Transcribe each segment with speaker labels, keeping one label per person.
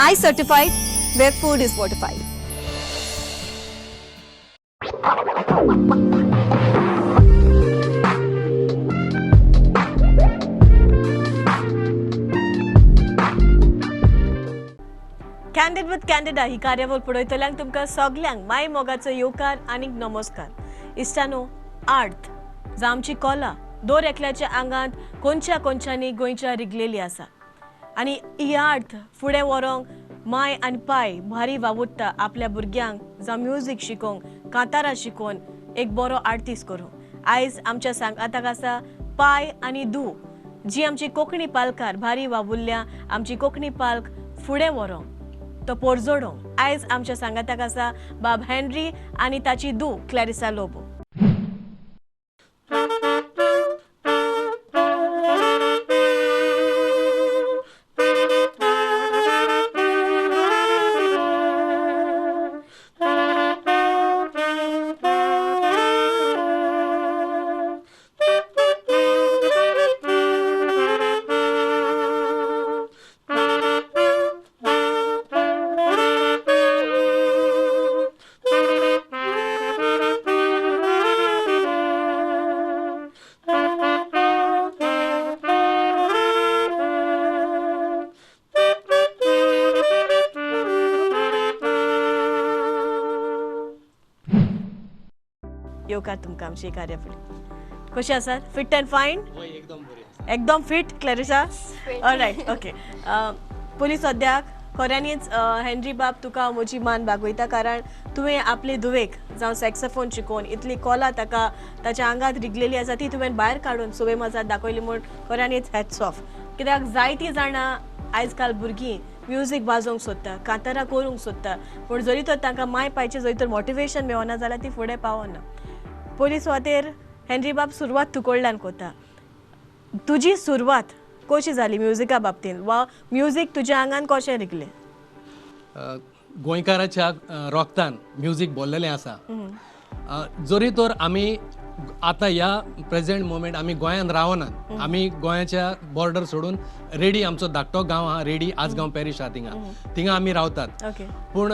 Speaker 1: I certified, where food is fortified.
Speaker 2: Candid with Candida ही कार्यावळ पळयतल्यांक तुमकां सगल्यांक माय मोगाचो येवकार आनीक नमस्कार. इश्टानो, आर्ट जावं आमची कला दर एकल्याच्या आंगांत कोनच्या कोनच्यांनी गोंयच्या रिगलेली आसा आनी ही आर्ट फुडें व्हरोंक माय आनी पाय भारी वावुरता आपल्या भुरग्यांक जावं म्युजीक शिकोवंक, कांतारां शिकोवन एक बरो आर्टिस्ट करूंक. आयज आमच्या सांगाताक आसा पाय आनी धूव, जी आमची कोंकणी पालकार भारी वावुरल्या आमची कोंकणी पालक फुडें व्हरोंक, तो पोरजोडोंक. आयज आमच्या सांगाताक आसा बाब हेनरी आनी ताची धूव क्लॅरिसा लोबो. येवकार तुमकां आमची कार्यावळी. कशी आसात? Fit and fine?
Speaker 3: एकदम बरी.
Speaker 2: एकदम फिट क्लॅरिसा? All right, okay. पयलीं सद्याक खऱ्यांनीच हेनरी बाब तुका म्हजी मान बागयता, कारण तुवें आपले धुवेक जावं सॅक्सोफोन शिकोवन इतली कोला ताका ताच्या आंगांत रिगलेली आसा ती तुवें भायर काडून सुवे मजात दाखयली म्हूण खऱ्यांनीच हॅट्स ऑफ. कित्याक जायतीं जाणां आयज काल भुरगीं म्युजीक वाजोवंक सोदता, कांतारां करूंक सोदता, पूण जरी तर तांकां माय पायचें जरी तर मोटिवेशन मेळना जाल्यार ती फुडें पावना. पयली सुवातेर हेनरी बाब सुरवात तुकडल्यान कोता. तुजी सुरवात कशी जाली म्युजिका बाबतीन वा म्युजीक तुज्या आंगान कशें रिगलें?
Speaker 3: गोंयकाराच्या रोगतान म्युजीक बोल्लेलें आसा. जरी तर आमी आतां ह्या प्रेजेंट मोमेंट आमी गोंयांत रावनात, आमी गोंयाच्या बॉर्डर सोडून रेडी आमचो धाकटो गांव आहा रेडी, आजगांव पॅरीश आहा, थिंगा थिंगा आमी रावतात. पूण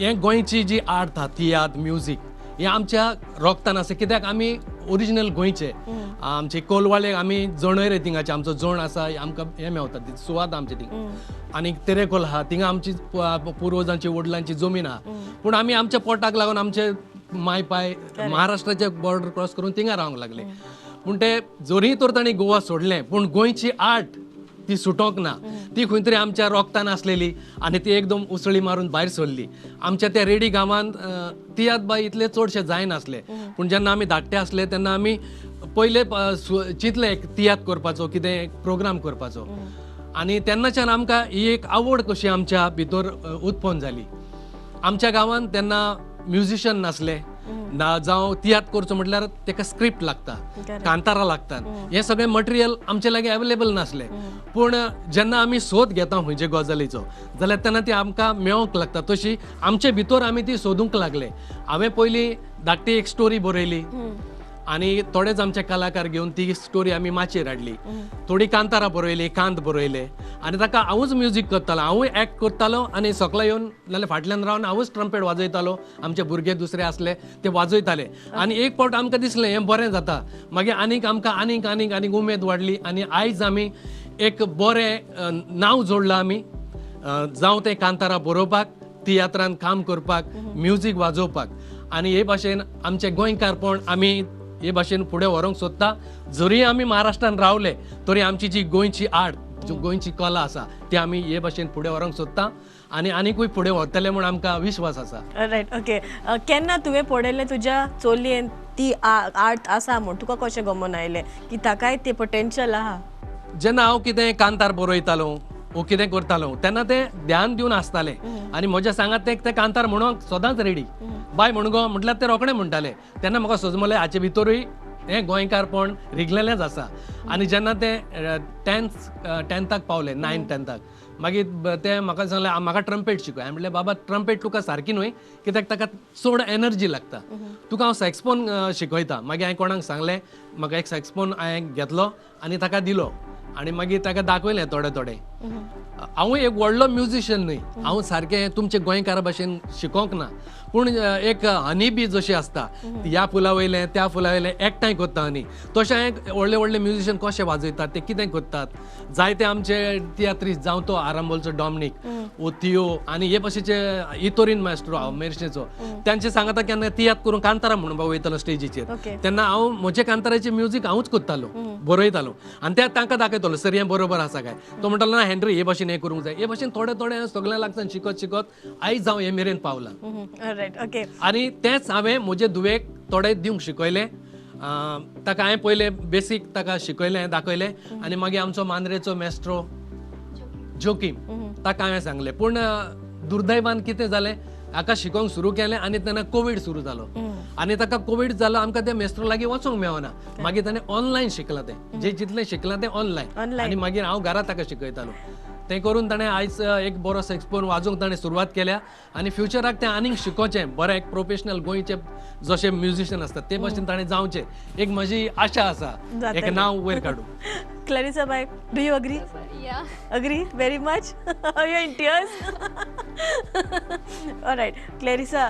Speaker 3: हें गोंयची जी आर्ट आहा, तियात्र, म्युजीक, हें आमच्या रोगतान आसा. कित्याक आमी ओरिजिनल गोंयचे, आमचे कोलवाळे आमी जोणय रे थिंगाचे, आमचो जोण आसा, आमकां हें मेवता सुवात आमची थिंगा. आनी तेरेकोल आहा, थिंगा आमची पुर्वजांची वडिलांची जमीन आहा. पूण आमी आमच्या पोटाक लागून आमचे माय पाय महाराष्ट्राचे बॉर्डर क्रॉस करून थिंगा रावंक लागले. पूण ते जरी तर तांणी गोवा सोडलें, पूण गोंयची आर्ट ती सुटोंक ना, ती खंय तरी आमच्या रोगतान आसलेली आनी ती एकदम उसळी मारून भायर सरली. आमच्या त्या रेडी गांवांत तियात्र बाय इतले चडशे जायनासले, पूण जेन्ना आमी धाकटे आसले तेन्ना आमी पयले चिंतले एक तियात्र करपाचो, कितें प्रोग्राम करपाचो. आनी तेन्नाच्यान आमकां ही एक आवड कशी आमच्या भितर उत्पन्न जाली. आमच्या गांवांत तेन्ना म्युजिशन नासले ना, जावं तियात्र करचो म्हटल्यार तेका स्क्रिप्ट लागता, कांतारां लागतात, हें सगळें मटेरियल आमचे लागीं अवेलेबल नासलें. पूण जेन्ना आमी सोद घेता खंयचे गजालीचो जाल्यार तेन्ना ती आमकां मेळोंक लागता. तशी आमचे भितर आमी ती सोदूंक लागले. हांवें पयलीं धाकटी एक स्टोरी बरयली आनी थोडेच आमचे कलाकार घेवन ती स्टोरी आमी माचयेर हाडली. थोडी कांतारां बरयली, कांत बरयले आनी ताका हांवूच म्युजीक करतालो, हांवूय एक्ट करतालो आनी सकला येवन नाल्यार फाटल्यान रावन हांवूच ट्रम्पेट वाजयतालो. आमचे भुरगे दुसरे आसले ते वाजयताले. आनी एक फावट आमकां दिसलें हें बरें जाता, मागीर आनीक आमकां आनीक आनीक आनीक उमेद वाडली आनी आयज आमी एक बरें नांव जोडलां आमी, जावं तें कांतारां बरोवपाक, तियात्रान काम करपाक, म्युजीक वाजोवपाक. आनी हे भाशेन आमचें गोंयकारपण आमी हे भाशेन फुडें व्हरूंक सोदता. जरी आमी महाराष्ट्रान रावले तरी आमची जी गोंयची आर्ट, जी गोंयची कला आसा ती आमी हे भाशेन फुडें व्हरूंक सोदता आनी आनीकूय फुडें व्हरतले म्हूण आमकां विश्वास आसा.
Speaker 2: Right, okay. केन्ना तुवें पळयलें तुज्या चलयेन ती आर्ट आसा म्हूण तुका कशें गमन आयलें की ताकाय तें पोटेन्शियल आहा?
Speaker 3: जेन्ना हांव कितें कांतार बरयतालो वो कितें करतालो तेन्ना तें ध्यान दिवन आसतालें आनी म्हज्या सांगात तें कांतार म्हणूंक सदांच रेडी. बाय म्हण गो म्हटल्यार ते रोखडें म्हणटाले. तेन्ना म्हाका सजमलें हाचे भितरूय हें गोंयकारपण रिगलेलेंच आसा. आनी जेन्ना ते टेंथाक पावले, 9 10थाक, मागीर ते म्हाका सांगलें म्हाका ट्रम्पेट शिकय. हांवें म्हणलें बाबा ट्रम्पेट तुका सारकी न्हय, कित्याक ताका चड एनर्जी लागता, तुका हांव सॅक्सफोन शिकयता. मागीर हांवें कोणाक सांगलें, म्हाका एक सॅक्सफोन हांवें घेतलो आनी ताका दिलो आनी मागीर ताका दाखयलें थोडे थोडे. हांव एक व्हडलो म्युजिशियन न्हय, हांव सारकें तुमचे गोंयकारा भाशेन शिकोंक ना, पूण एक हनी बी जशी आसता ह्या फुला वयलें त्या फुला वयलें एकठांय करता हनी, तशें हांवें व्हडले व्हडले म्युजिशियन कशे वाजयतात ते कितें करतात, जायते आमचे तियात्रीस्त जावं तो आरांबोलचो डॉमनीक ओथियो आनी हे भाशेचे इतोरीन मास्टर हांव मेरशेचो, तांचे सांगता केन्ना तियात्र करून कांतारा म्हणपाक वयतालो स्टेजीचेर, तेन्ना हांव म्हजे कांताराचें म्युजीक हांवूच करतालो, बरयतालो आनी त्या तांकां दाखयतालो सर हें बरोबर आसा काय, तो म्हणटालो ना हेनरी हे भाशेन हें करूंक जाय, हे भाशेन थोडे थोडे सगळ्यां लागसान शिकत शिकत आयज हांव हे मेरेन पावला.
Speaker 2: ओके.
Speaker 3: आनी तेंच हांवें म्हजे धुवेक थोडे दिवंक शिकयलें, ताका हांवें पयलें बेसीक ताका शिकयलें दाखयलें आनी मागीर आमचो मांद्रेचो मेस्ट्रो जोकीम ताका हांवें सांगलें. पूण दुर्दैवान कितें जालें, हाका शिकोवंक सुरू केलें आनी तेन्ना कोवीड सुरू जालो आनी ताका कोवीड जालो, आमकां त्या मेस्त्रो लागीं वचूंक मेळना, मागीर ताणें ऑनलायन शिकलां, तें जें जितलें शिकलां तें ऑनलायन, आनी मागीर हांव घरा ताका शिकयतालो. तें करून ताणें आयज एक बरो सॅक्सफोन वाजोवंक ताणें सुरवात केल्या आनी फ्युचराक तें आनीक शिकोवचें, बरें एक प्रोफेशनल गोंयचे जशे म्युजिशियन आसतात ते भाशेन ताणें जावचें, एक म्हजी आशा आसा, एक नांव वयर काडूं.
Speaker 2: Clarissa bye, do you agree?
Speaker 4: Yeah.
Speaker 2: Agree very much? Are you in tears? Alright, Clarissa,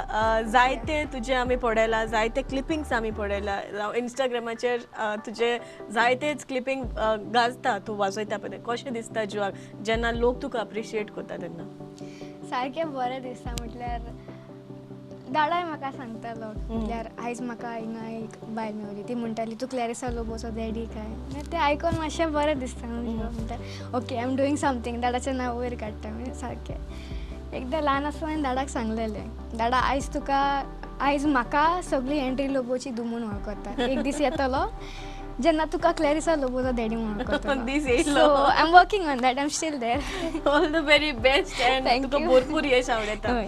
Speaker 2: जायते तुजे आमी पळयला, जायते क्लिपिंग्स आमी पळयला, इंस्टाग्रामाचेर तुजे जायतेच क्लिपिंग गाजता, तूं वाजयता पळय, कशें दिसता जिवाक जेन्ना लोक तुका अप्रिशिएट करता तेन्ना?
Speaker 4: सारकें बरें दिसता. म्हटल्यार दादाय म्हाका सांगतालो, म्हटल्यार आयज म्हाका हिंगा एक बायल मेवली, ती म्हणटाली तूं क्लॅरिसा लोबोचो डॅडी काय, तें आयकून मातशें बरें दिसता. म्हणटा okay I am doing something, दादाचें नांव वयर काडटा. म्हणजे सारकें एकदां ल्हान आसतना हांवें दादाक सांगलेलें, दादा आयज तुका आयज म्हाका सगळी एंड्री लोबोची धूव म्हूण वळखता, एक दीस येतलो जेन्ना तुका क्लॅरिसा लोबोचो डॅडी म्हूण वळखतलो. So I am working on that, I am still there.
Speaker 2: All the very best and तुका भरपूर यश आवडटा.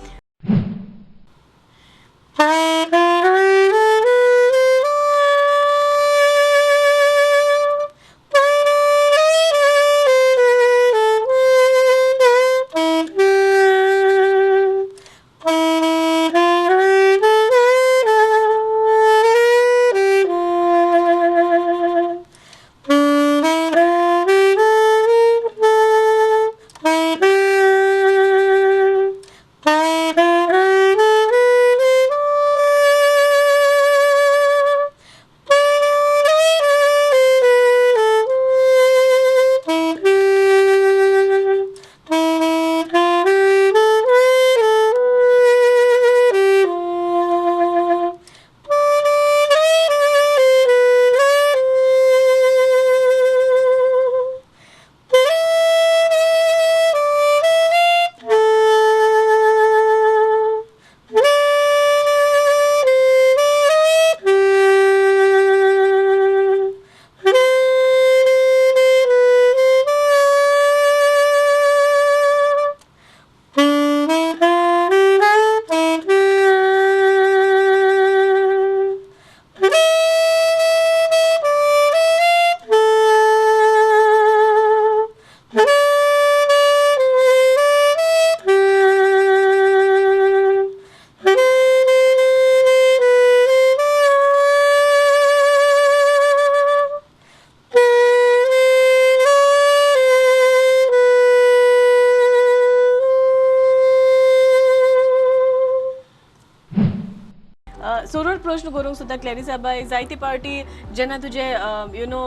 Speaker 2: सोरूर प्रश्न करूंक सोदता क्लॅरिसा बाय, जायते पावटी जेन्ना तुजें you know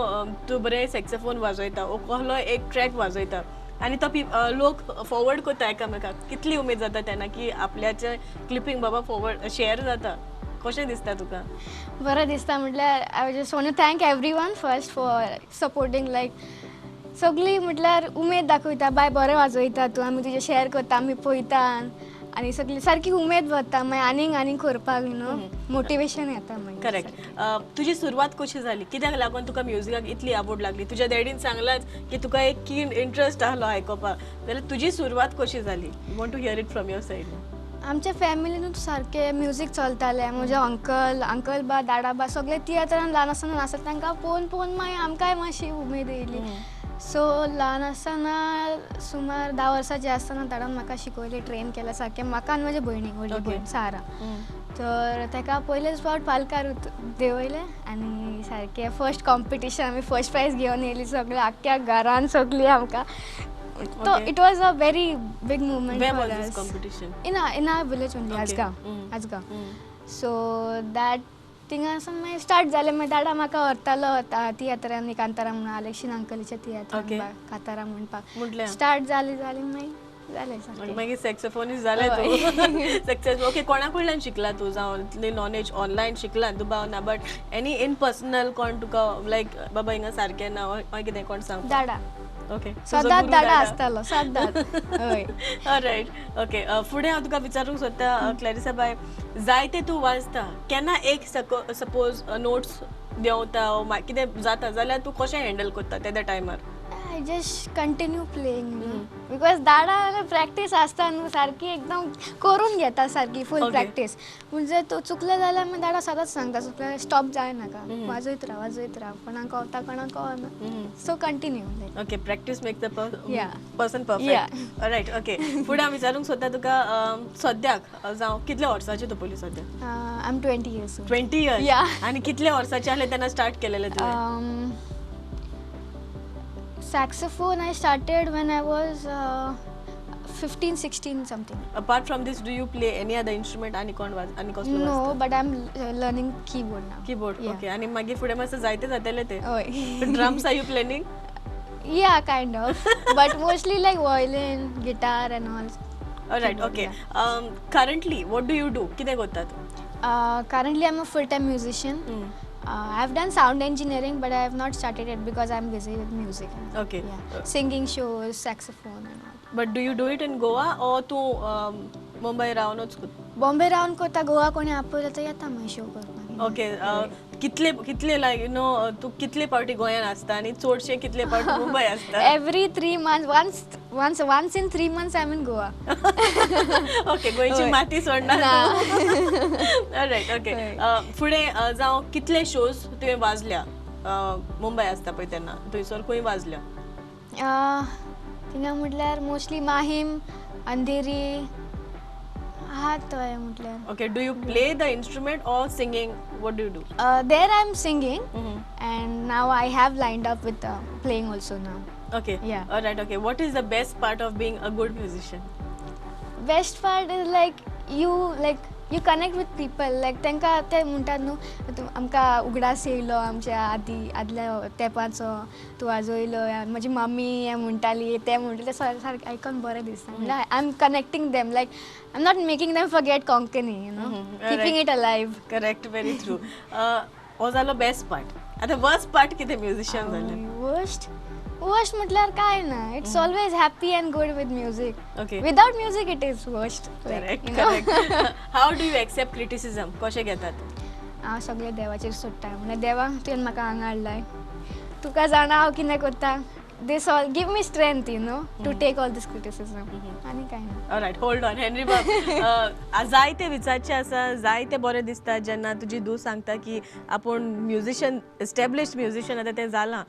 Speaker 2: तूं बरें सॅक्सोफोन वाजयता ओ कहलो एक ट्रॅक वाजयता आनी तो लोक फॉरवर्ड करता एकामेकाक, कितली उमेद जाता तेन्ना की आपल्याचें क्लिपींग बाबा फॉरवर्ड शेअर जाता, कशें दिसता तुका?
Speaker 4: बरें दिसता. म्हटल्यार I just want to thank everyone first for supporting, like सगळीं म्हटल्यार उमेद दाखयता, बाय बरें वाजयता तूं, आमी तुजें शेअर करता, आमी पळयता आनी सगळी सारकी उमेद वता मागीर आनीक आनीक करपाक, you know motivation येता मागीर.
Speaker 2: करेक्ट. तुजी सुरवात कशी जाली, कित्याक लागून तुका म्युजिकाक इतली आवड लागली? तुज्या डॅडीन सांगलाच की तुका एक कीन इंट्रस्ट आहलो आयकोपाक, जाल्यार तुजी सुरवात कशी जाली? Want to hear it from your side.
Speaker 4: आमच्या फॅमिलीनूच सारकें म्युजीक चलतालें. म्हजे अंकल बा दादा बा सगळे तियात्रान ल्हान आसतना नासता, तांकां पळोवन पळोवन मागीर आमकांय मातशी उमेद येयली. सो ल्हान आसतना सुमार 10 वर्सांचें आसतना दादान म्हाका शिकयलें, ट्रेन केलें सारकें म्हाका आनी म्हज्या भयणीक, व्हडली भयण सारा. तर ताका पयलेच फावट पालकार देंवयलें आनी सारकें फर्स्ट कॉम्पिटिशन आमी फर्स्ट प्रायज घेवन येयली, सगळें आख्ख्या घरान सगळीं आमकां तो it was a very big moment
Speaker 2: Where
Speaker 4: for
Speaker 2: was this
Speaker 4: us.
Speaker 2: Competition?
Speaker 4: In our village only. Assagao. Assagao. So that थिंगासून मागीर स्टार्ट जालें. मागीर दाडा म्हाका व्हरतालो तियात्रांनी, कांतारा म्हणून, आलेक्शीन अंकलीच्या
Speaker 2: Okay.
Speaker 4: तियात्रान कांतारा म्हणपाक.
Speaker 2: म्हटल्यार?
Speaker 4: स्टार्ट जाली जाली, मागीर जालें सारकें.
Speaker 2: मागीर सॅक्सोफोनिस्ट जालें तूं सक्सेस. ओके, कोणा कडल्यान शिकला तूं? जावं इतली नॉलेज ऑनलायन शिकला दुबाव ना, बट एनी इन पर्सनल कोण तुका लायक बाबा हिंगा सारकें ना or कितें कोण सांगता?
Speaker 4: दाडा.
Speaker 2: ओके.
Speaker 4: सदांच दाडा आसतालो, सदांच, हय.
Speaker 2: Right, okay. फुडें हांव तुका विचारूंक सोदता, क्लॅरिसा बाय, जायते तूं वाचता, केन्ना एक सपोज नोट्स देंवता वो कितें जाता जाल्यार तूं कशें हँडल करता तेद्या टायमार?
Speaker 4: I just continue playing because दाडा प्रॅक्टीस आसता न्हू सारकी, एकदम करून घेता सारकी फूल प्रॅक्टीस. म्हणजे तूं चुकलें जाल्यार मागीर दाडा सदांच सांगता, चुकलें स्टॉप जायनाका, वाजयत राव, वाजयत राव, कोणाक कळटा कोणाक कळना, so continue like.
Speaker 2: Okay, practice make the person perfect. Right, okay. फुडें हांव विचारूंक सोदता तुका, सद्याक जावं कितल्या वर्सांचे तूं पयलीं सद्याक?
Speaker 4: I am 20 years.
Speaker 2: 20 years?
Speaker 4: Yeah.
Speaker 2: आनी कितल्या वर्साचे आसले तेन्ना स्टार्ट केलेलें तुवें?
Speaker 4: Saxophone I started when I was 15, 16 something.
Speaker 2: Apart from this, do you play any other instrument? आनी कोण वाज आनी कसलो?
Speaker 4: No, but I'm learning keyboard now.
Speaker 2: Keyboard?
Speaker 4: Yeah.
Speaker 2: Okay, आनी मागीर फुडें मातसो जायते जातले ते.
Speaker 4: हय.
Speaker 2: Drums are you planning?
Speaker 4: Yeah, kind of. But mostly like violin, guitar and all.
Speaker 2: Right,
Speaker 4: Keyboard,
Speaker 2: okay.
Speaker 4: Yeah.
Speaker 2: Currently what do you do? कितें करता तूं?
Speaker 4: Currently, I'm a full-time musician. I've done sound engineering, but I have not started it because I'm busy with music and all. Yeah. Singing shows, saxophone and all.
Speaker 2: But do you do it in Goa or तूं मुंबय रावनूच?
Speaker 4: बॉम्बे रावन करता. गोवा कोणी आपयलो तर येता मागीर show करपाक.
Speaker 2: Okay, कितले कितले लायक you know तूं कितले पावटी गोंयान आसता आनी चडशे कितले पावटी मुंबय आसता?
Speaker 4: Every 3 months, once in 3 months I'm in Goa.
Speaker 2: Okay, गोंयची माती सोडना.
Speaker 4: ना.
Speaker 2: Right, okay.
Speaker 4: हय.
Speaker 2: फुडें जावं कितले शोज तुवें वाजल्या मुंबय आसता पळय तेन्ना, थंयसर खंय वाजल्या?
Speaker 4: थिंगा म्हटल्यार मोस्टली माहीम, अंधेरी आहात थंय म्हटल्यार.
Speaker 2: Okay, do you play the instrument or singing? What do you do?
Speaker 4: There I am singing and now I have lined up with playing also now.
Speaker 2: Okay.
Speaker 4: Yeah.
Speaker 2: Right, okay. What is the best part of being a good musician?
Speaker 4: Best part is like you connect with people, like तांकां ते म्हणटात न्हू, तूं आमकां उगडास येयलो आमच्या आदी आदल्या तेंपाचो, तूं वाजयलो, म्हजी मम्मी हें म्हणटाली, तें म्हणटाली, तें सारकें आयकोन बरें दिसता. म्हणल्यार I am connecting them, like I am not making them forget Konkani, keeping it alive.
Speaker 2: Correct, very true. हो जालो बेस्ट पार्ट. आतां वर्स्ट पार्ट कितें म्युझिशियन जालें?
Speaker 4: वर्स्ट, वर्स्ट म्हटल्यार काय ना, it's always happy and good with music. Without music it is worst.
Speaker 2: Correct. How do you accept criticism? कशें घेतात?
Speaker 4: हांव सगळें देवाचेर सोडटा. म्हणल्यार देवा, तुवें म्हाका हांगा हाडलाय, तुका जाणा हांव कितें करता. This all give me strength to take all this criticism. आनी कांय ना.
Speaker 2: रायट, होल्ड ऑन हेनरी बाब. जायते विचारचे आसा, जायते बरें दिसता जेन्ना तुजी धूव सांगता की आपूण म्युझिशियन, एस्टॅब्लिश्ड म्युझिशियन आतां तें जालां.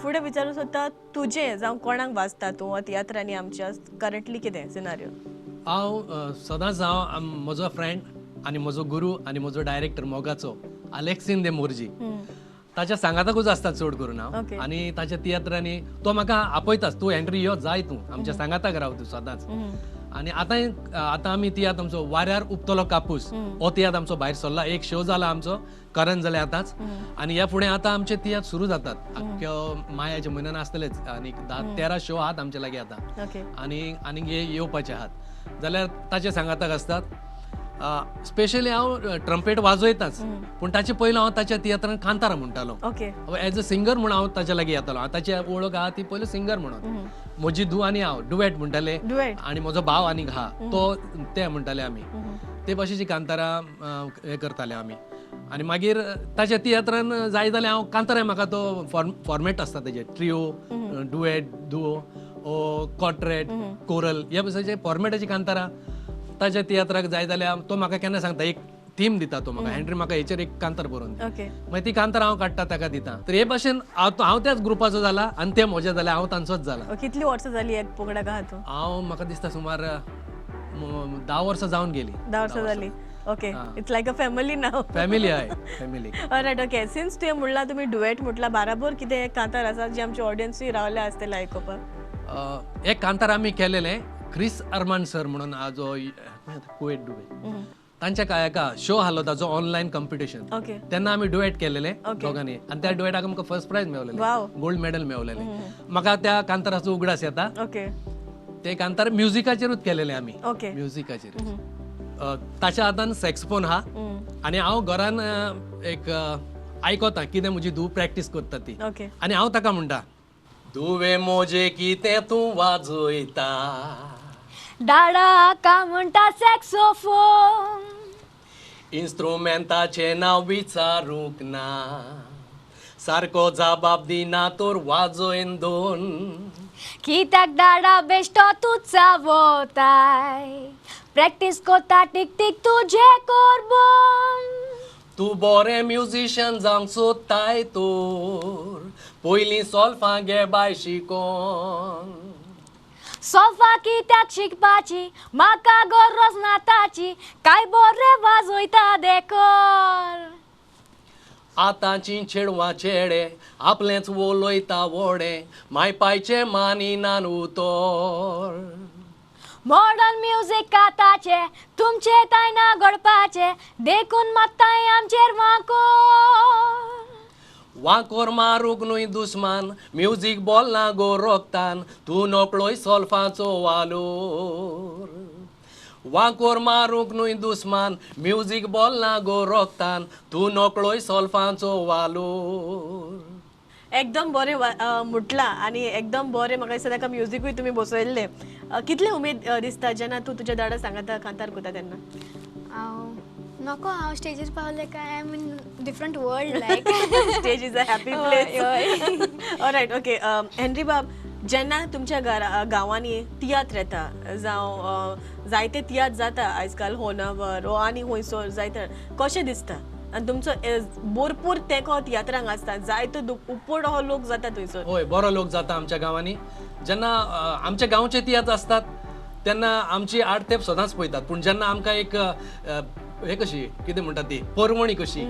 Speaker 2: फुडें विचारूंक सोदता, तुजें जावं कोणाक वाजता तूं तियात्रांनी आमच्या? करंटली कितें सिनारियो?
Speaker 3: हांव सदांच हांव म्हजो फ्रेंड आनी म्हजो गुरू आनी म्हजो डायरेक्टर मोगाचो आलेक्सीन दे मोर्जी, ताच्या सांगाताकूच आसता चड करून हांव. आनी ताच्या तियात्रांनी तो म्हाका आपयताच, तूं एंट्री यो जाय, तूं आमच्या सांगाताक राव तूं सदांच. आनी आतां आतां आमी तियात्र आमचो वाऱ्यार उपतलो कापूस हो तियात्र आमचो भायर सरला. एक शो जाला आमचो, करंट जाले आतांच. आनी ह्या फुडें आतां आमचे तियात्र सुरू जातात. अख्ख्या मायाच्या म्हयन्यान आसतलेच आनी 10-13 शो आहात आमचे लागीं आतां. आनी आनीक हे येवपाचे आहात जाल्यार ताचे सांगाताक आसतात. स्पेशली हांव ट्रम्पेट वाजयताच, पूण ताचे पयलीं हांव ताच्या तियात्रान कांतारां म्हणटालो. एज अ सिंगर म्हूण हांव ताच्या लागीं येतालो. हांव ताची वळख आहा ती पयलीं सिंगर म्हणून. म्हजी धूव आनी हांव डुएट म्हणटाले.
Speaker 2: डुएट.
Speaker 3: आनी म्हजो भाव आनी आहा तो, ते म्हणटाले आमी. ते भाशेची कांतारां हें करताले आमी. आनी मागीर ताच्या तियात्रान जाय जाल्यार हांव कांतारां, म्हाका तो फॉर्मेट आसता तेजे, ट्रिओ, डुएट, दुओ, क्वार्टेट, कोरल, ह्या भाशेचे फॉर्मेटाची कांतारां ताच्या तियात्राक जाय जाल्यार तो म्हाका केन्ना सांगता, एक थीम दिता तो म्हाका, हेनरी म्हाका हेचेर एक कांतार बरोवन दी. मागीर ती कांतार हांव काडटा, ताका दिता. तर हे भाशेन हांव हांव त्याच ग्रुपाचो जाला आनी ते म्हजे जाले, हांव तांचोच जाला.
Speaker 2: कितली वर्सां जाली एक पंगडाक आहा तूं?
Speaker 3: हांव म्हाका दिसता सुमार 10 वर्सां जावन गेली.
Speaker 2: 10 वर्सां जाली, okay. It's like a family now.
Speaker 3: Family आहे, फॅमिली.
Speaker 2: Right, okay. सिन्स तुवें म्हणलां तुमी डुएट म्हटलां, बाराबर कितें कांतार आसा जी आमचे ऑडियन्सूय रावल्या आसतले आयकुपाक?
Speaker 3: एक कांतार आमी केलेलें, क्रिस अरमान सर म्हणून हा जो कुवेट डुबे तांच्या एका शो आहलो ताजो ऑनलायन कॉम्पिटिशन. तेन्ना आमी डुएट केलेले दोगांनी आनी त्या डुएटाक आमकां फर्स्ट प्रायज मेवलेलें, गोल्ड मेडल मेवलेलें. म्हाका त्या कांताराचो उगडास येता. ते कांतार म्युजिकाचेरूच केलेले आमी. म्युजिकाचेर. ताच्या हातान सॅक्सफोन हा आनी हांव घरान एक आयकता कितें म्हजी धूव प्रॅक्टीस करता ती. आनी हांव ताका म्हणटा, धुवे मोजे कितें तूं वाजयता,
Speaker 4: डाडा का म्हणटा सॅक्सोफोन,
Speaker 3: इन्स्ट्रुमेंटाचें नांव विचारूंक ना, सारको जबाब दिना तर वाजयन दोन.
Speaker 4: कित्याक डाडा बेश्टो तूं चावताय, प्रॅक्टीस कोता टीक टीक तुजें कोरबोन.
Speaker 3: तूं बरें म्युजिशियन जावंक सोदताय तर पयलीं सोल्फां घे बाय शिकोन.
Speaker 4: सोफा कित्याक शिकपाची, म्हाका गरज ना ताची, काय बरें वाजयता देखोर.
Speaker 3: आतांची चेडवां चेडे आपलेंच वोलयता वोडे, माय पायचें मानिनान उतोर.
Speaker 4: मॉडर्न म्युजीक आतांचें तुमचें ताय ना घडपाचें, देखून मात्ताय आमचेर वांकोर.
Speaker 3: वांकोर मारूंक न्हय दुस्मान, म्युजीक बोलना गो रोगतान, तूं नकळय सोल्फाचो वालोर. वांकोर मारूंक न्हय दुस्मान, म्युजीक बोलना गो रोगतान, तूं नकळय सोल्फाचो वालोर.
Speaker 2: एकदम बरें म्हटलां आनी एकदम बरें म्हाका दिसता ताका म्युजिकूय तुमी बसयल्लें. कितली उमेद दिसता जेन्ना तूं तुज्या डाडा सांगता कांतार कोता तेन्ना?
Speaker 4: हांव नको, हांव स्टेजीर पावलें काय I am in different world like.
Speaker 2: Stage is a happy place. Alright, okay. Henry बाब, जेन्ना तुमच्या घरा गांवांनी तियात्र येता जावं जायते तियात्र जाता आयज काल होनावर आनी खंयसर जायते, कशें दिसता आनी तुमचो भरपूर तेंको तियात्रांक आसता, जायतो उपड हो लोक जाता थंयसर?
Speaker 3: हय, बरो लोक जाता आमच्या गांवांनी. जेन्ना आमच्या गांवचे तियात्र आसतात तेन्ना आमची आडतेप सदांच पळयतात, पूण जेन्ना आमकां एक हे कशी कितें म्हणटा ती पर्वणी कशी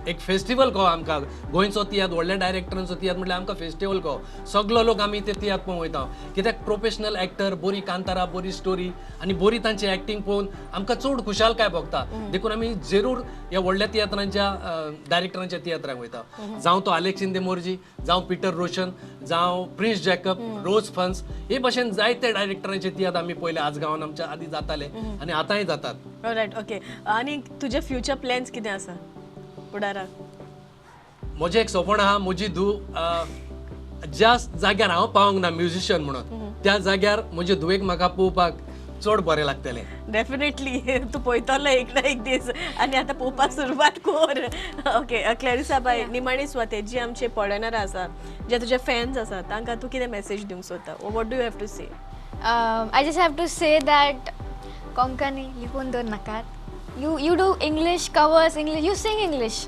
Speaker 3: एक फेस्टिवल कहो आमकां गोंयचो तियात्र, व्हडल्या डायरेक्टरांचो तियात्र म्हटल्यार आमकां फेस्टिवल कहो, सगलो लोक आमी ते तियात्र पळोवंक वयता. कित्याक प्रोफेशनल एक्टर, बरी कांतारां, बरी स्टोरी आनी बरी तांची एक्टींग पळोवन आमकां चड खुशालकाय भोगता. देखून आमी जरूर ह्या व्हडल्या तियात्रांच्या डायरेक्टरांच्या तियात्रांक वयता, जावं तो आलेक्सिन दे मोर्जी, जावं पिटर रोशन, जावं प्रिन्स जॅकब, रोज फन्स, हे भशेन जायते डायरेक्टरांचे तियात्र आमी पळयले आज गांवान आमच्या आदी जाताले आनी आतांय जातात.
Speaker 2: Right, okay. आनी तुजे फ्युचर प्लॅन्स कितें आसा फुडाराक?
Speaker 3: म्हजें एक सपन आहा, म्हजी धूव ज्या जाग्यार हांव पावंक ना म्युजिशियन म्हणून त्या जाग्यार म्हजे धुवेक म्हाका पळोवपाक चड बरें लागतलें.
Speaker 2: डेफिनेटली तूं पळयतलो एक ना एक दीस आनी आतां पळोवपाक सुरवात कर. ओके क्लॅरिसा बाय, निमाणी सुवातेर जी आमचे पळयणारां आसा, जे तुजे फॅन्स आसा, तांकां तूं कितें मॅसेज दिवंक सोदता? What do you have to say?
Speaker 4: I just have to say that Konkani लिपून दवर नाकात. You do English covers, English, you sing English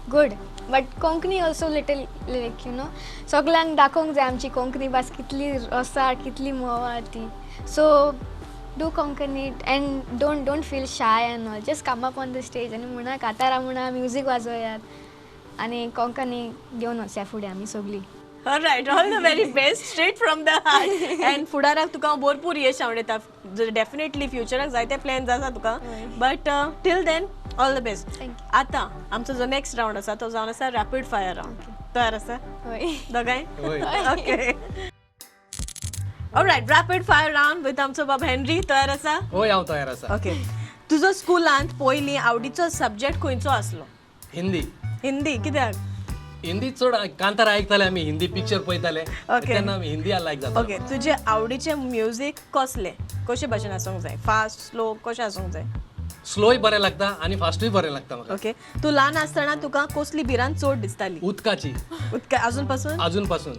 Speaker 4: good, but Konkani also little like you know सगल्यांक दाखोवंक जाय आमची कोंकणी भास कितली रसाळ, कितली म्होंवाळ ती. So do Konkani and don't feel shy and all, just come up on the stage आनी म्हणा कातारां म्हणा, म्युजीक वाजयात आनी कोंकणी घेवन वचया फुडें आमी सगळीं.
Speaker 2: Alright, all the very best, straight from the heart. And फुडाराक तुका हांव भरपूर यश आवडटा. डेफिनेटली फ्युचराक जायते प्लॅन्स आसा तुका, but till then all the best.
Speaker 4: Thank you.
Speaker 2: आतां आमचो जो नेक्स्ट रावंड आसा तो जावन आसा रॅपीड फायर रावंड. तयार आसा
Speaker 4: हय.
Speaker 2: दोगांय?
Speaker 3: हय.
Speaker 2: Okay. Alright, rapid fire round with आमचो बाब हेनरी. तयार आसा?
Speaker 3: हय, हांव तयार आसा.
Speaker 2: ओके. तुजो स्कुलांत पयलीं आवडीचो सब्जेक्ट खंयचो आसलो?
Speaker 3: हिंदी.
Speaker 2: हिंदी कित्याक?
Speaker 3: हिंदी चड कांतार आयकताले आमी, हिंदी पिक्चर पळयताले तेन्ना आमी हिंदी लायक जाता.
Speaker 2: ओके. तुजे आवडीचें म्युजीक कसलें? कशे भाशेन आसूंक जाय? फास्ट, स्लो, कशें आसूंक जाय?
Speaker 3: स्लोय बरें लागता आनी फास्टूय बरें लागता म्हाका.
Speaker 2: ओके. तूं ल्हान आसतना तुका कसली भिरांत चड दिसताली?
Speaker 3: उदकाची.
Speaker 2: उदका अजून पासून?
Speaker 3: अजून पासून.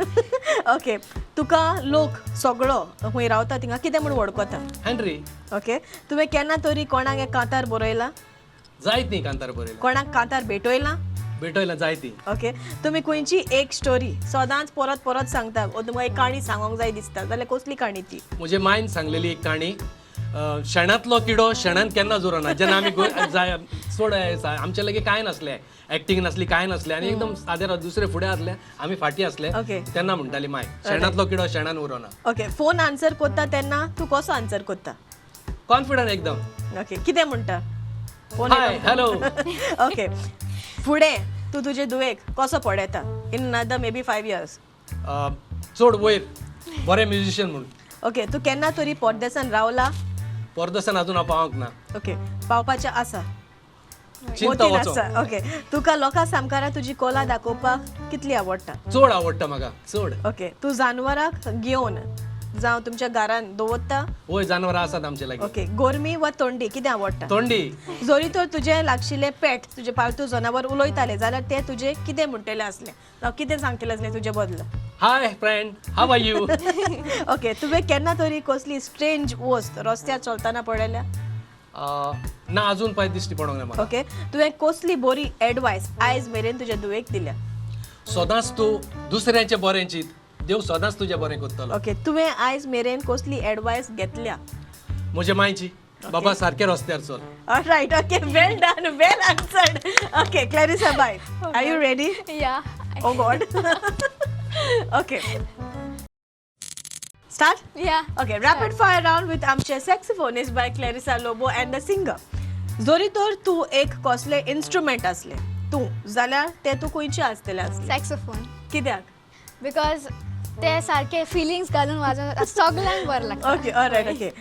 Speaker 2: ओके. तुका लोक सगळो खंय रावता थिंगा कितें म्हूण वळखता?
Speaker 3: हेनरी.
Speaker 2: ओके. तुवें केन्ना तरी कोणाक एक कांतार बरयला?
Speaker 3: जायत न्ही कांतार बरयला.
Speaker 2: कोणाक कांतार भेटयला?
Speaker 3: भेटयला जायती.
Speaker 2: ओके. तुमी खंयची एक स्टोरी सदांच परत परत सांगता ओ तुमकां एक काणी सांगोंक जाय दिसता जाल्यार कसली काणी ती?
Speaker 3: म्हजे मायन सांगलेली एक काणी. शेणांतलो किडो शेणान केन्ना जोरना. जेन्ना आमी चड आमचे लागीं कांय नासलें, एक्टींग नासली, कांय नासलें आनी एकदम सादे दुसरे फुडें आसले, आमी फाटीं आसले, तेन्ना म्हणटाली माय शेणांतलो किडो शेणान उरोना.
Speaker 2: ओके, फोन आन्सर कोत्ता तेन्ना तूं कसो आन्सर कोत्ता?
Speaker 3: कॉन्फिडंट एकदम.
Speaker 2: ओके, कितें म्हणटा?
Speaker 3: हाय, हॅलो.
Speaker 2: ओके, फुडें तूं तुजे धुवेक कसो पळयता in another maybe 5 years?
Speaker 3: चड वयर बरें म्युजिशियन म्हूण.
Speaker 2: ओके, तूं केन्ना तरी परदेसान रावला?
Speaker 3: परदेसान अजून हांव पावंक ना.
Speaker 2: ओके, पावपाचें आसा?
Speaker 3: चिंता वचो.
Speaker 2: ओके, तुका लोकां सामकारा तुजी कोला दाखोवपाक कितली आवडटा?
Speaker 3: चड आवडटा म्हाका, चड.
Speaker 2: ओके, तूं जानवराक घेवन जावं तुमच्या घरान दवरता?
Speaker 3: वय, जानवरां आसात आमचे लागीं.
Speaker 2: ओके, गोरमी वा तोंडी कितें आवडटा?
Speaker 3: तोंडी.
Speaker 2: जरी तर तुजें लागशिल्लें पेट, तुजें पालतू जनावर उलयतालें जाल्यार तें तुजें कितें म्हणटलें आसलें जावं कितें सांगतलें आसलें तुजे बदला?
Speaker 3: Hi friend, how are you?
Speaker 2: Okay, तुवें केन्ना तरी कसली स्ट्रेंज वस्त रस्त्यार चलतना पळयल्या?
Speaker 3: ना, अजून पांय दिश्टी पडोंक ना म्हाका.
Speaker 2: ओके, तुवें कसली बरी एडवायस आयज मेरेन तुज्या धुवेक दिल्या?
Speaker 3: सदांच तूं दुसऱ्यांचें बरें चिंत, देव सदांच तुजें बरें करतलो.
Speaker 2: ओके, तुवें आयज मेरेन कसली एडवायस घेतल्या?
Speaker 3: म्हज्या मायची, बाबा सारकें रस्त्यार चल.
Speaker 2: Right, okay, well done, well answered. Okay, Clarissa bye, are you ready?
Speaker 4: Yeah.
Speaker 2: Oh God. Okay, start?
Speaker 4: Yeah.
Speaker 2: Okay, rapid fire round with आमचे saxophonist by Clarissa Lobo and the singer. जरी तर तूं एक कसले इन्स्ट्रुमेंट आसले तूं जाल्यार ते तूं खंयचे आसतले आसले?
Speaker 4: सॅक्सोफोन.
Speaker 2: कित्याक?
Speaker 4: Because ते सारके फिलिंग्स घालून वाजोवन सगल्यांक बरें लागता.
Speaker 2: Okay, alright, okay.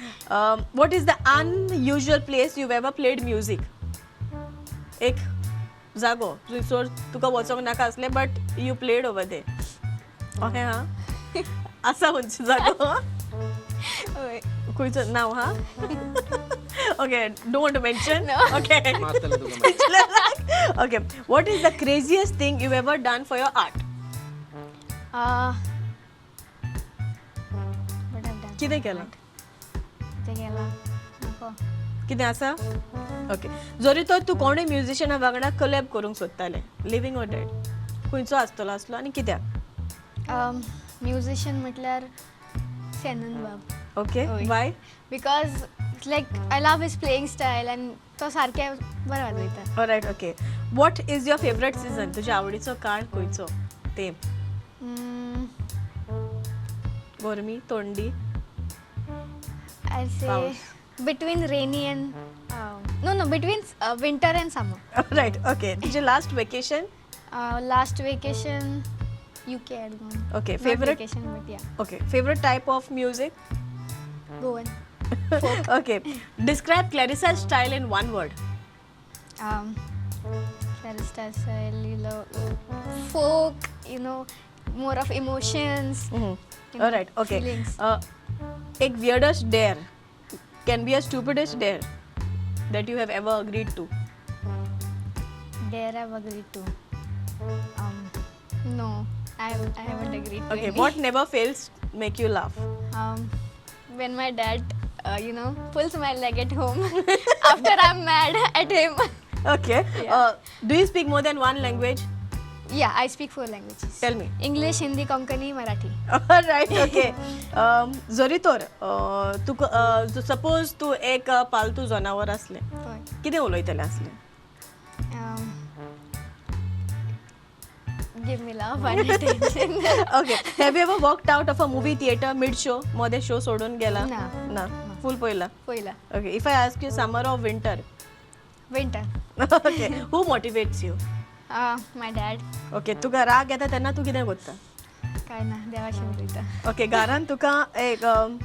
Speaker 2: What is the unusual place you ever played music? एक जागो थंयसर तुका वचोंक नाका आसलें but you played over there. Okay हा, आसा खंयचो जागो?
Speaker 4: हय.
Speaker 2: खंयचो नांव हा? Okay, don't mention. Okay.
Speaker 3: मारतले तुका मागीर.
Speaker 2: Okay, what is the craziest thing you ever done for your art?
Speaker 4: What I've done?
Speaker 2: कितें केलां?
Speaker 4: कितें केलां? नको.
Speaker 2: कितें आसा? ओके, जरी तर तूं कोणूय म्युजिशियना वांगडा कलॅब करूंक सोदतालें, लिवींग ऑर डेड, खंयचो आसतलो आसलो आनी कित्याक?
Speaker 4: म्युजिशियन म्हटल्यार सेनन बाब.
Speaker 2: ओके,
Speaker 4: हय.
Speaker 2: Y?
Speaker 4: Because like I love his playing style आनी तो सारकें बरें वाजयता.
Speaker 2: Right, okay. What is your favourite season? तुज्या आवडीचो काळ खंयचो? तेंप? गरमी, थंडी?
Speaker 4: I से
Speaker 2: पावस.
Speaker 4: Between rainy and no no between winter and summer.
Speaker 2: Right, okay. तुजें last vacation?
Speaker 4: Last vacation UK had gone.
Speaker 2: Okay, favourite?
Speaker 4: Vacation but yeah.
Speaker 2: Okay, favourite type of music?
Speaker 4: Goan.
Speaker 2: Okay, describe Clarissa style in one word.
Speaker 4: Clarissa style, you know, folk, you know, more of emotions. You know,
Speaker 2: right, okay.
Speaker 4: Feelings.
Speaker 2: एक weirdest dare, can be a stupidest dare that you have ever agreed to.
Speaker 4: Dare I've agreed to. No, I haven't agreed to
Speaker 2: Okay,
Speaker 4: any.
Speaker 2: What never fails make you laugh?
Speaker 4: When my dad, you know, pulls my leg at home after I'm mad at him.
Speaker 2: Okay. Do you speak more than one language?
Speaker 4: Yeah, I speak 4 languages.
Speaker 2: Tell me.
Speaker 4: English, Hindi, Konkani, Marathi.
Speaker 2: Right, okay. जरी तर तुका suppose तूं एक पालतू जनावर आसलें,
Speaker 4: हय.
Speaker 2: कितें उलयतलें आसलें?
Speaker 4: Give me love and attention.
Speaker 2: Okay, have you ever walked out of a movie theatre mid show? मदें शो सोडून गेला?
Speaker 4: ना.
Speaker 2: ना, फूल पळयला?
Speaker 4: पयला.
Speaker 2: Okay, if I ask you summer or winter?
Speaker 4: Winter.
Speaker 2: Okay, who motivates you?
Speaker 4: My dad.
Speaker 2: Okay, तुका राग येता तेन्ना तूं कितें करता?
Speaker 4: काय ना, देवाशी उलयता.
Speaker 2: ओके, घरान तुका एक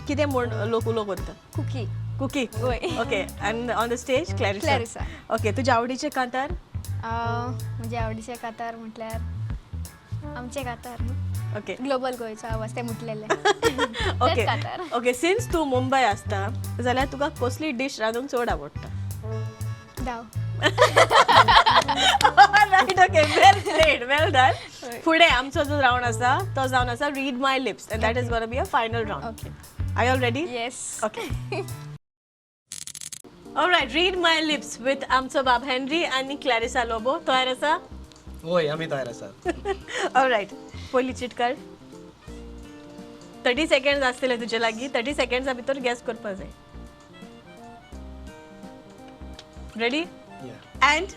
Speaker 2: कितें म्हूण लोक उलो करता?
Speaker 4: कुकी.
Speaker 2: कुकी.
Speaker 4: वय.
Speaker 2: Okay, and on the stage Clarissa.
Speaker 4: Clarissa.
Speaker 2: Okay, तुज्या आवडीचें कांतार?
Speaker 4: म्हज्या आवडीचें कातार म्हटल्यार आमचें कातार न्हू,
Speaker 2: ओके.
Speaker 4: ग्लोबल गोंयचो आवाज तें म्हटलेलें.
Speaker 2: ओके.
Speaker 4: तेंच कातार.
Speaker 2: ओके, सिन्स तूं मुंबय आसता जाल्यार तुका कसली डीश रांदूंक चड आवडटा?
Speaker 4: धांव.
Speaker 2: Right, okay, well played, well done. फुडें आमचो जो रावंड आसा तो जावन आसा read my lips, and that is gonna be a final round.
Speaker 4: Okay.
Speaker 2: Are you all ready?
Speaker 4: Yes.
Speaker 2: Okay. Alright, read my lips with आमचो बाब हेनरी आनी क्लॅरिसा लोबो. तयार आसा?
Speaker 3: वय, आमी तयार आसात.
Speaker 2: ऑलरायट, पयली चीट काड. 30 सेकंड्स आसतले तुजे लागीं. 30 सेकंड्सा भितर गॅस करपा जाय. Ready?
Speaker 3: Yeah.
Speaker 2: And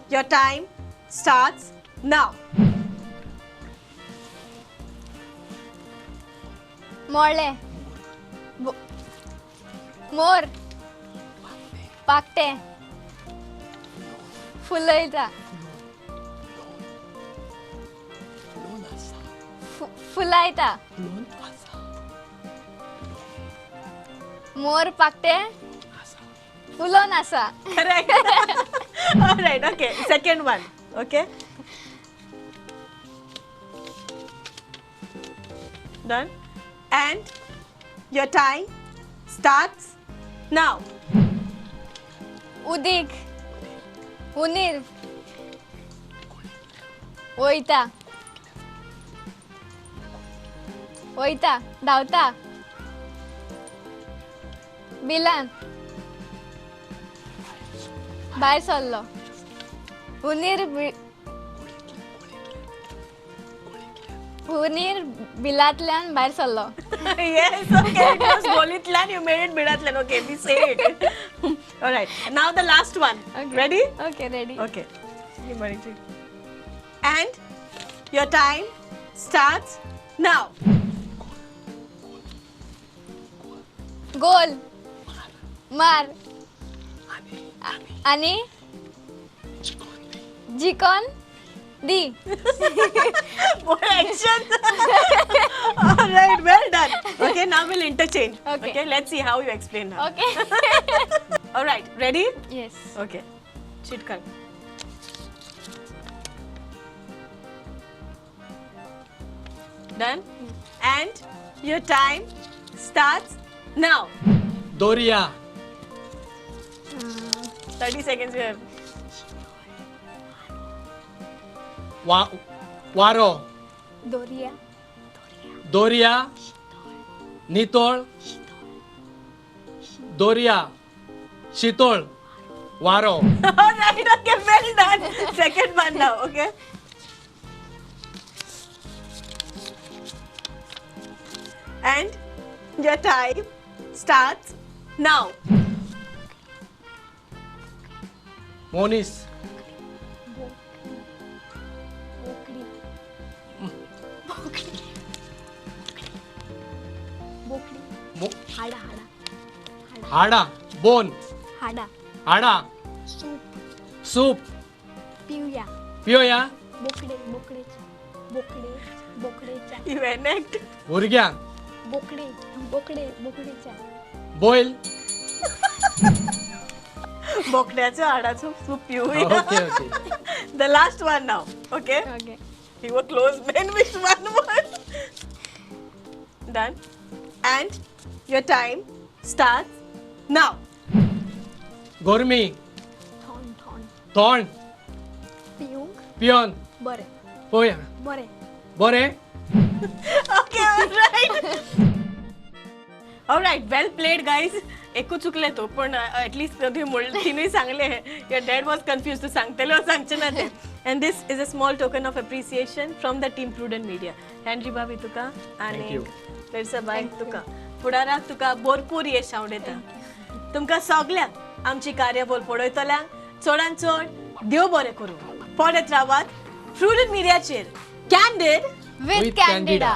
Speaker 2: your time starts now.
Speaker 4: मोळें, मोर, पाकटें, फुलयता, फुलायता, मोर पाकटें फुलोन आसा.
Speaker 2: Correct. All right, okay. Second one. Okay. Done. And your time starts now.
Speaker 4: उदीक, उनीर, वयता, वयता, धांवता, बिलान भायर सरलो, उनीर उनीर बिलांतल्यान भायर सरलो.
Speaker 2: Yes, okay. It was Golitlan, you made it Bilatlan. Okay, we say it. All right. Now the last one.
Speaker 4: Okay.
Speaker 2: Ready?
Speaker 4: Okay, ready.
Speaker 2: Okay. And your time starts now.
Speaker 4: गोल, मार, आनी जिकोन दी.
Speaker 2: More action. All right, well done. Okay, now we'll interchange.
Speaker 4: Okay.
Speaker 2: Okay, let's see how you explain now.
Speaker 4: Okay.
Speaker 2: All right, ready?
Speaker 4: Yes.
Speaker 2: Okay. Chit card. Done? And your time starts now.
Speaker 3: Doria.
Speaker 2: 30 seconds you have.
Speaker 3: वारो.
Speaker 4: दोरिया.
Speaker 3: दोरिया. नितोळ. दोरिया. शितोळ. वारो.
Speaker 2: All right, okay, well done. Second one now, okay? And your time starts now.
Speaker 3: Monis.
Speaker 4: बोकडी, बोकडी, बोकडी, हाडा, हाडा,
Speaker 3: हाडा, bone,
Speaker 4: हाडा,
Speaker 3: हाडा,
Speaker 4: soup,
Speaker 3: soup,
Speaker 4: पिवया,
Speaker 3: पिवया,
Speaker 4: बोकडे, बोकडेच्या, बोकडे, बोकडेच्या,
Speaker 2: You enact.
Speaker 3: भुरग्यांक,
Speaker 4: बोकडे, बोकडे, बोकडेच्या,
Speaker 3: बोयल.
Speaker 2: बोकड्याच्या हाडाचो सूप पिवया.
Speaker 3: Okay, okay.
Speaker 2: The last one now, okay?
Speaker 4: Okay.
Speaker 2: You were close, man. Which one was? Done. And your time starts now.
Speaker 3: गोरमी.
Speaker 4: थोंड, थोंड,
Speaker 3: तोंड,
Speaker 4: पिवंक,
Speaker 3: पियोन,
Speaker 4: बरें,
Speaker 3: पोया,
Speaker 4: बरें.
Speaker 3: बरें.
Speaker 2: Okay, all right. All right, well played, guys. एकूच चुकले तो, पण ॲटलिस्ट तिनूय सांगले. Your dad was confuse, तू सांगतले सांगचे ना ते. And this is a small token of appreciation from the team Prudent Media. Henry भाभी तुका आनी
Speaker 3: you.
Speaker 2: बाय तुका फुडाराक तुका भरपूर येश आवडटा. तुमकां सगल्यांक आमची कार्यावळ पळयतल्यांक चडान चड देव बरें करूं. पळयत रावात प्रुडंट मिडियाचेर कॅन्डीड
Speaker 4: विथ कॅन्डिडा.